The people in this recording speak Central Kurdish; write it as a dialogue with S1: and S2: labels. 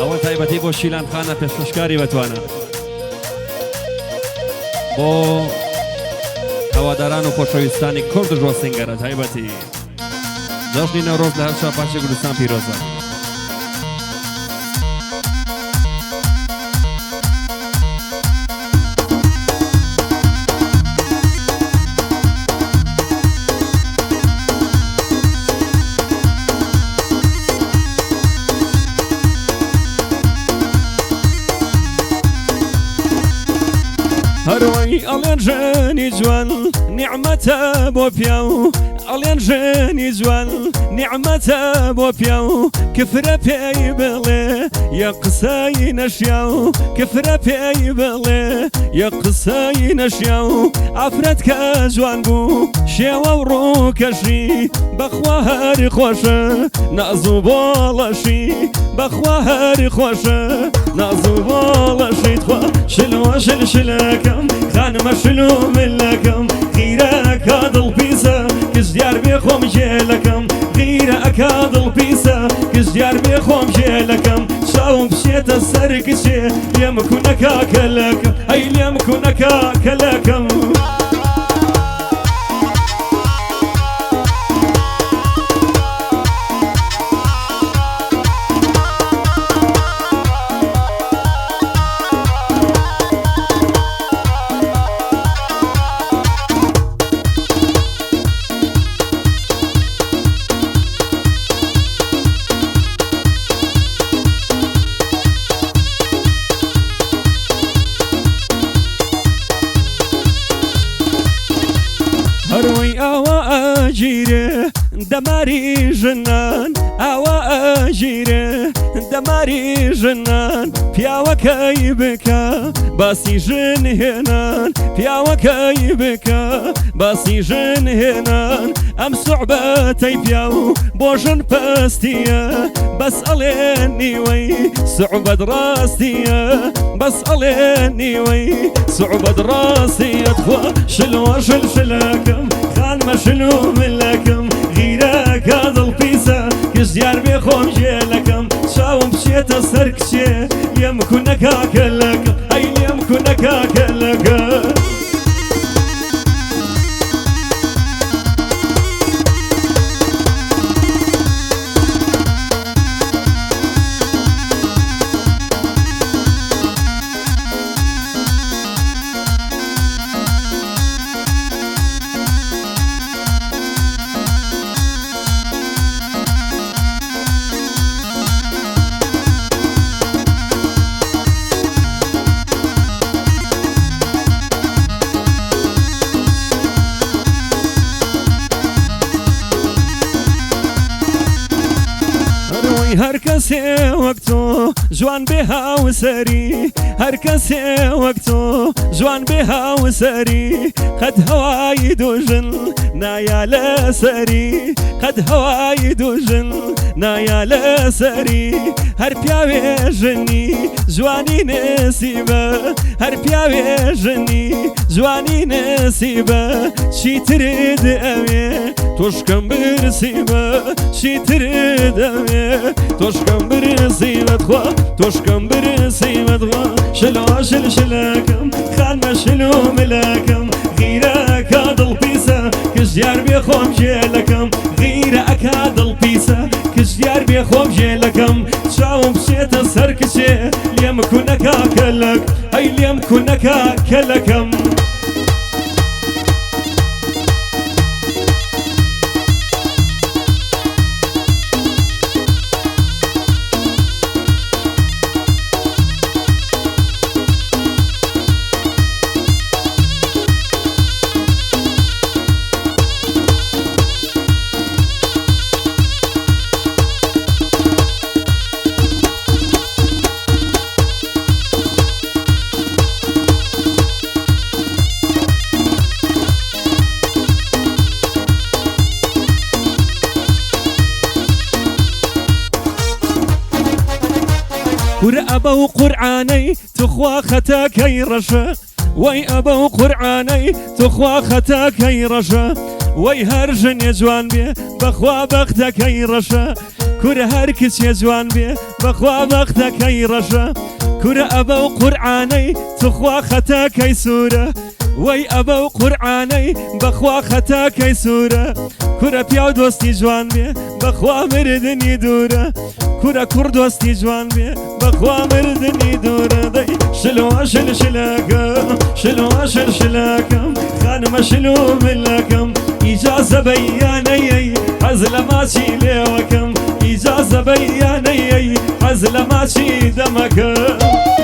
S1: ئەوە تایبەتی بۆ شیلان خانە پێشکەشکاری بەتوانە بۆ هەواداران و خۆشەویستانی کورد ژۆ سنگەرە تایبەتی جەژنی نەورۆز لە هەر چوار پارچەی کوردستان پیرۆزە. هەروەی ئەڵێن ژنی جوان نیعمەتە بۆ پیاو ئەڵێن ژنی جوان نیعمەتە بۆ پیاو کفرە پێی بڵێ یە قسەی نەشیاو کفرە پێی بڵێ یە قسەی نەشیاو ئافرەت کە جوان بوو شێوە و ڕووکەشی بەخوا هەر خۆشە ناز و بۆڵەشی بەخوا هەر خۆشە ناز و بۆڵەشی تخوا شلوە شل شلەکەم خانمە شل و ملەکەم غیرە ئەکا دڵ پیسە کچ دیار بێ خۆم جێلەکەم غیرە ئەکا دڵ پیسە کچ دیار بێ خۆم جێلەکەم چاوم بچێتە سەر کچێ لێم کونەکا کەلەکەم ئەی لێم کونەکا کەلەکەم. هەروەی ئاوا ئەگیرێ دەماری ژنان ئاوا ئەگیرێ دەماری ژنان پیاوەکەی بکە باسی ژن هێنان پیاوەکەی بکە باسی ژن هێنان ئەم سوعبەتەی پیاو بۆ ژن پەستیە بەس ئەڵێن نیوەی سوعبەت ڕاستیە بەس ئەڵێن نیوەی سوعبەت ڕاستیە تخوا شلوە شل شلەکەم خانمە شل و ملەکەم غیرەکە دڵ پیسە کچ دیار بێ خۆم جێلەکەم چاوم بچێتە سەر کچێ لێم کونەکا کەلەکەم ئەی لێم کونەکا کەلەکەم. هەر کەسێ وەک تۆ جوان بێ هاوسەری هەر کەسێ وەک تۆ جوان بێ هاوسەری قەت هەوای دوژن نایا لەسەری قەت هەوای دوژن نایا لەسەری هەر پیاوێ ژنی جوانی نسیبە هەر پیاوێ ژنی جوانی نسیبە چیترت ئەوێ تۆشکەم برسیبە چیترت ئەوێ تۆشکەم برسیبە تخوا تۆشکەم برسیبە تخوا شلۆ شل شلەکەم خانمە شل و ملەکەم غیرە ئەکا دڵ پیسە کچ دیار بێ خۆم ژێلەکەم غیرە ئەکا دڵ پیسە کچ دیار بێ خۆم ژێلەکەم چاوم بچێتە سەر کچێ لێم کونەکا کەلەک ئەی لێم کونەکا کەلەکەم. کورە ئەبەو قورعانەی توخوا خەتەکەی ڕەشە وەی ئەبەو قورعانەی توخوا خەتەکەی ڕەشە. وەی هەر ژنێ جوان بێ بەخوا بەختەکەی ڕەشە. کورە هەر کچێ جوان بێ بەخوا بەختەکەی ڕەشە. کورە ئەبە و قورعانەی توخوا خەتەکەی سوورە. وەی ئەبە و قورعانەی بەخوا خەتەکەی سوورە. کورە پیاو دۆستی جوان بێ بەخوا مردنی دوورە. کورە کوڕ دۆستی جوان بێ بەخوا مردنی دوورە. دەی شلوە شل شلەکەم شلوە شل شلەکەم خانمە شل و ملەکەم. ئیجازە بەیانەی حەز لە ماچی لێوەکەم. ئیجازە بەیانەی حەز لە ماچی دەمەکەم.